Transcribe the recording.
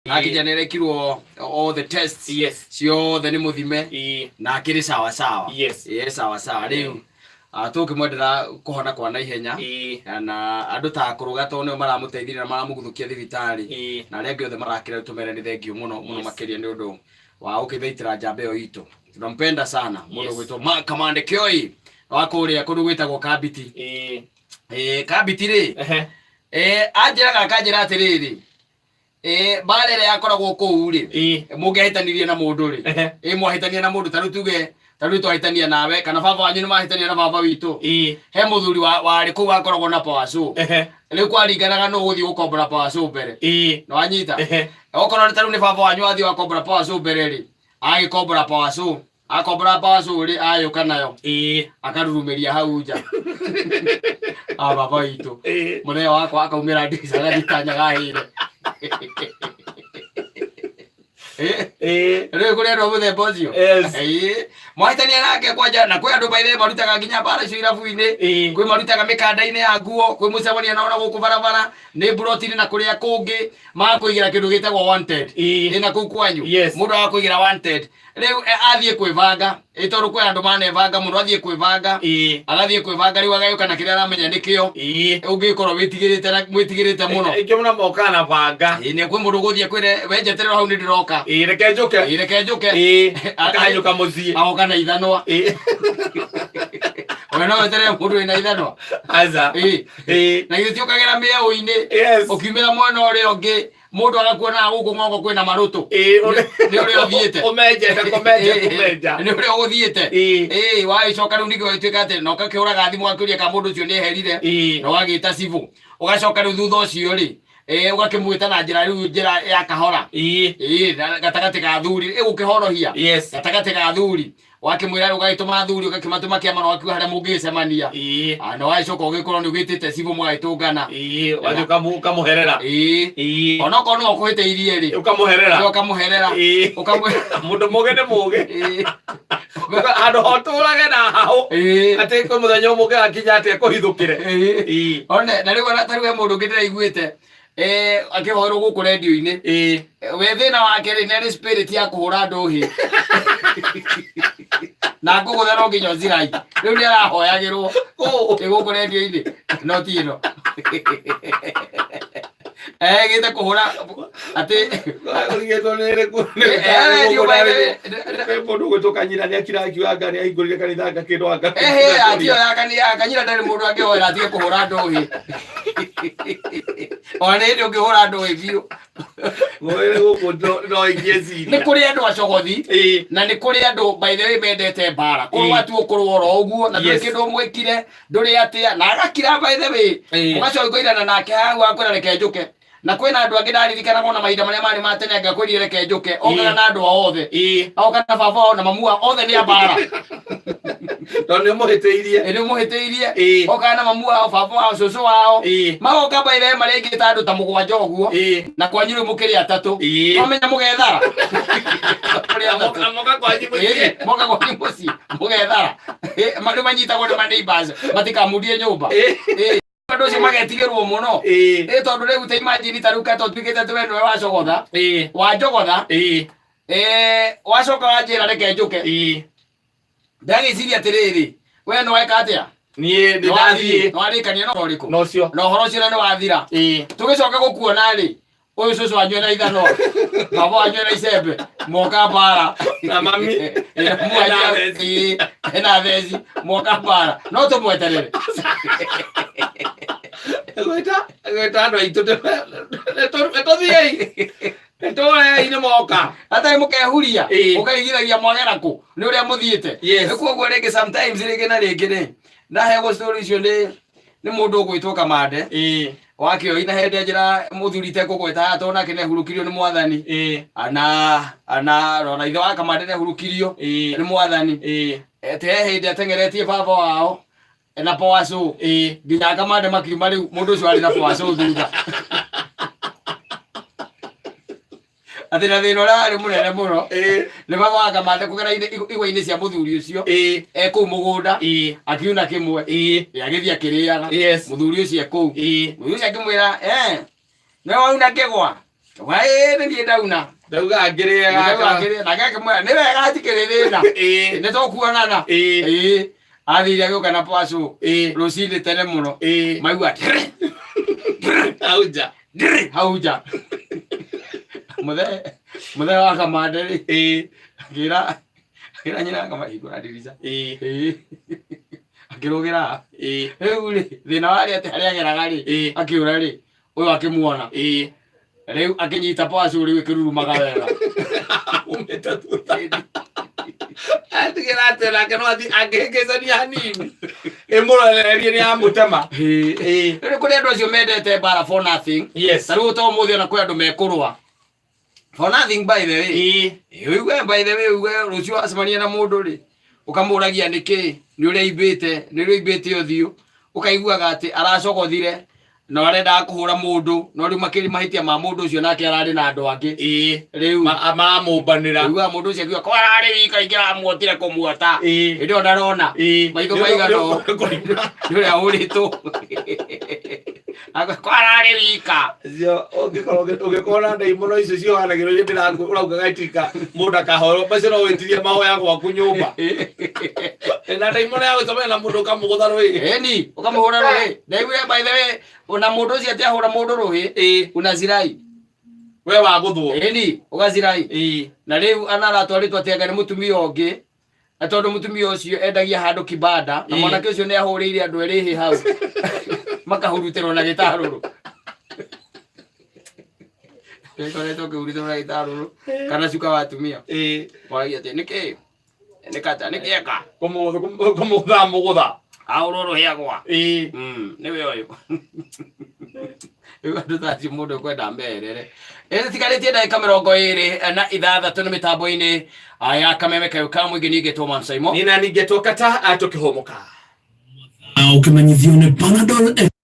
Akinya nĩ arekirwo all the tests ciothe nĩ mũthime na akĩrĩ sawa sawa. Ĩ sawa sawa rĩu. Tũkĩmwendera kũhona kwa naihenya na andũ ta kũrũga tondũ nĩo maramũteithirie na maramũguthũkia thibitarĩ na arĩa angĩ othe marakĩra tũmere nĩ thengiũ mũno mũno makĩria nĩ ũndũ wa gũkĩthaitĩra njamba ĩyo itũ. Tunampenda sana mũndũ ũgwĩtwo Mark Kamande Kĩoi wa kũrĩa kũndũ gwĩtagwo Kambiti. Kambiti rĩ, anjĩraga akanjĩra atĩrĩrĩ, mbara ĩrĩa yakoragwo kũu rĩ, mũngĩahĩtanirie na mũndũ rĩ, mwahĩtania na mũndũ, ta rĩu tuge, ta rĩu twahĩtania nawe kana baba wanyu nĩ mahĩtania na baba witũ, he mũthuri warĩ kũu wakoragwo na power saw. Rĩu kwaringanaga nũ ũgũthiĩ gũkombora power saw mbere. Nĩ wanyita? Okorwo ta rĩu nĩ baba wanyu wathiĩ wakombora power saw mbere rĩ, agĩkombora power saw, akombora power saw rĩ, ayũka nayo akarurumĩria hau nja a baba witũ. Mũthenya wakwa akaumĩra ndirica agathiĩ kanya gahĩire. Rĩu kũrĩ andũ a mũthemba ũcio. Mwahĩtania nake kwanja, na kwĩ andũ baithe marutaga nginya mbara icio irabu-inĩ, kwĩ marutaga mĩkanda-inĩ ya nguo, kwĩ mũcemania nao na gũkũ barabara nĩ mburoti-inĩ na kũrĩa kũngĩ, magakũigĩra kĩndũ gĩtagwo wanted. Ĩ na kũu kwanyu. Mũndũ agakũigĩra wanted. Rĩu athiĩ kwĩbanga, ĩ tondũ kwĩ andũ manebanga mũno, athiĩ kwĩbanga, agathiĩ kwĩbanga rĩu agagĩũka na kĩrĩa aramenya nĩkĩo ũngĩkorwo wĩtigĩrĩte na mwĩtigĩrĩte mũno. Ingĩ mũno mokaga na banga. Ĩ, nĩ kwĩ mũndũ ũgũthiĩ kwĩre we njeterera hau nĩ ndĩroka. Reke njũke. Ĩ, reke njũke. Akahanyũka mũciĩ. Agoka na ithanwa. We no weterere mũndũ wĩna ithanwa? Aca. Na githĩ ti ũkagera mĩeũ-inĩ, ũkiumĩra mwena ũrĩa ũngĩ mũndũ agakuona gũkũ ng'ongo kwĩna marũtũ. Nĩ ũrĩa ũthiĩte. Kũmenja na kũmenja kũmenja. Nĩ ũrĩa ũgũthiĩte. Ĩ wagĩcoka rĩu ningĩ ũgĩtuĩka atĩ na ũgakĩhũraga thimũ ũgakĩũria kana mũndũ ũcio nĩ eherire, na ũgagĩta cibũ, ũgacoka rĩu thutha ũcio rĩ, ũgakĩmwĩta na njĩra rĩu njĩra ya kahora, na gatagatĩ ga athuri ĩgũkĩhorohia, gatagatĩ ga athuri wakĩmwĩra rĩu ũgagĩtũma athuri, ũgakĩmatũma kĩama na ũgakiuga harĩa mũngĩgĩcemania. Na ũgagĩcoka ũgĩkorwo nĩ ũgĩtĩte cibũ mũgagĩtũngana. Wathiĩ ũkamũherera. Onokorwo no ũkũhĩtĩirie rĩ, ũkamũherera. Ũkamũherera. Mũndũ mũgĩ nĩ mũgĩ. Handũ ha ũtũrage na hahũ atĩ kwĩ mũthenya ũmwe ũngĩgakinya atĩ akũhithũkĩre. One na rĩu ona ta rĩu he mũndũ ũngĩ ndĩraiguĩte akĩhoerwo gũkũ rendio-inĩ. We thĩna wake rĩ, nĩ arĩ spirit ya kũhũra andũ hĩ na ngũgũtha no nginya ũcirai. Rĩu nĩ arahoyagĩrwo. Kũ? Ĩ gũkũ rendio-inĩ no ti ĩno egĩte kũhũra atĩ Ũrigĩtwo nĩ ĩrĩkũ? Radio by the way. Kwĩ mũndũ ũgwĩtwo Kanyira nĩ akira akiuga anga nĩ ahingũrire kanitha anga kĩndũ anga. Ehe, atio ya kanyira, kanyira ndarĩ mũndũ angĩhoera atige kũhũra andũ hĩ. Ona nĩ hĩndĩ ũngĩhũra andũ hĩ biũ. Ngũĩre gũkũ no ingĩciria. Nĩ kũrĩ andũ acogothi na nĩ kũrĩ andũ by the way mendete mbara. Kũrũa tu ũkũrũa oro ũguo na ndũrĩ kĩndũ ũmwĩkire, ndũrĩ atĩa na agakira by the way. Ũgacoka ũkairana nake hau akwĩra reke njũke. Na kwĩna andũ angĩ ndaririkanaga ona mahinda marĩa marĩ ma tene angakwĩrire reke njũke, okaga na andũ ao othe. Oka na baba wao na mamu wao othe nĩ a mbara. Tondũ nĩ ũmũhĩtĩirie. Nĩ ũmũhĩtĩirie. Okaga na mamu wao, baba wao, cũcũ wao. Magoka by the way marĩ aingĩ ta andũ ta mũgwanja ũguo. Na kwanyu rĩu mũkĩrĩ atatũ. Wamenya mũgethara. Mũrĩ atatũ. Na moka kwanyu mũciĩ. Moka kwanyu mũciĩ mũgethara. Rĩu manyitagwo nĩ ma neighbors matikamundie nyũmba. Andũ acio magetigĩrwo mũno. Ĩ tondũ rĩu ta imagine ta rĩu ka tũtuĩkĩte atĩ we nĩwe wacogotha, wanjogotha, wacoka wanjĩra reke njũke. Ndagĩciria atĩrĩrĩ, we nĩ weka atĩa? Niĩ nĩ ndathiĩ. Nĩ warĩkania na ũhoro ũrĩkũ? Na ũcio. Na ũhoro ũcio na nĩ wathira. Tũgĩcoka gũkuona rĩ, ũyũ cũcũ wanyu ena ithanwa, baba wanyu ena icembe, moka mbara. Na mami. Ĩ, na mami Ena wanyu theci. ĩ, ena theci, moka mbara. No tũmweterere. Gwĩta gwĩta andũ aitũ nĩtũthiĩi nĩtũrei nĩ moka. Hatarĩ mũkehuria, ũkarigithagia mwagera kũ nĩ ũrĩa mũthiĩte. Koguo rĩngĩ sometimes rĩngĩ na rĩngĩ rĩ, ndaheagwo story icio nĩ mũndũ ũgwĩtwo Kamande wa Kĩoi, na hĩndĩ njĩra mũthuri itekũgweta haha tondũ nake nĩahurũkirio nĩ mwathani. Ana ona ithe wa Kamande nĩahurũkirio nĩ mwathani. Ete he hĩndĩ ateng'eretie baba wao na power saw nginya Kamande makiuma rĩu mũndũ ũcio arĩ na power saw thutha. Atĩ na thĩna ũrĩa warĩ mũnene mũno nĩ baba wa Kamande kũgera igwa-inĩ cia mũthuri ũcio e kũu mũgũnda akiuna kĩmwe, agĩthiĩ akĩrĩaga. Mũthuri ũcio e kũu, mũthuri ũcio akĩmwĩra, nĩwe wauna kĩgwa? Waĩ nĩ niĩ ndauna. Ndauga ngĩrĩe gaka. Nake akĩmwĩra nĩ wega hatikĩrĩ thĩna. Nĩ tũkuonana. Ĩĩ. Athire agĩũka na pacũ rũcinĩ tene mũno. Maigua ndĩrĩ Hau nja. Ndĩrĩ hau nja. Mũthee mũthee wa kamande rĩ akĩra akĩra nyina akamahingũra ndirica. Ĩĩ. Akĩrũgĩra. Rĩu rĩ thĩna warĩ atĩ harĩa ageraga rĩ akĩũra rĩ ũyũ akĩmuona. Rĩu akĩnyita pacũ rĩu ĩkĩrurumaga wega. Umĩte thutha. Atigĩra atĩ nake no athiĩ angĩhĩngĩcania hanini. Ĩmũrorererie nĩ yamũtema. Rĩu kũrĩ andũ acio mendete mbara for nothing. Ta rĩu ta ũmũthĩ ona kwĩ andũ mekũrũa for nothing, by the way. Ũigue, by the way, ũigue rũciũ wacemania na mũndũ rĩ, ũkamũragia nĩkĩ, nĩ ũrĩa aimbĩte, nĩ ũrĩa aimbĩte ũthiũ, ũkaiguaga atĩ aracogothire no arendaga kũhũra mũndũ, no rĩu makĩria mahĩtia ma mũndũ ũcio nake ararĩ na andũ angĩ. Rĩu Maramũmbanĩra. Ũiguaga mũndũ ũcio akiuga ko ararĩ wika ingĩramuotire kũmuota. Hĩndĩ ĩyo ndarona maitho maigana ũũ nĩ ũrĩa ahũrĩtwo. Ko ararĩ wika. Cio ũngĩkorwo ũngĩkorwo na ndaimono icio ciohanagĩrwo iria ndĩraku ũraugaga ituĩka mũndũ akahoerwo macio no wĩtirie mahoya gwaku nyũmba na ndaimono ya gũcemania na mũndũ ũkamũgũtha rwĩgĩ. Ĩni ũkamũhũra rũhĩ. Ndaiguire, by the way, ona mũndũ ũcio atĩ ahũra mũndũ rũhĩ unazirai. We wagũthwo. Ĩni ũgazirai. Na rĩu ana aratwarĩtwo atĩ anga nĩ mũtumia ũngĩ, na tondũ mũtumia ũcio endagia handũ kibanda na mwanake ũcio nĩ ahũrĩire andũ erĩ hĩ hau makahurutĩrwo na gĩtarũrũ. Nĩkoretwo ũkĩhurutĩrwo na gĩtarũrũ kana cuka wa atumia. Waragia atĩ nĩkĩ nĩkata nĩkĩeka. Kũmũgũtha mũgũtha. Ahũrwo rũhĩ agwa. Nĩwe ũyũ. Rĩu andũ ta acio mũndũ ekwenda merere. Ĩtigarĩtie ndagĩka 26 nĩ mĩtambo-inĩ ya kameme kayũ ka mũingĩ. Niĩ ngetwo Man Saimo. Nina ningetwo kata tũkĩhũmũka. Ũkĩmenyithio nĩ Panadol.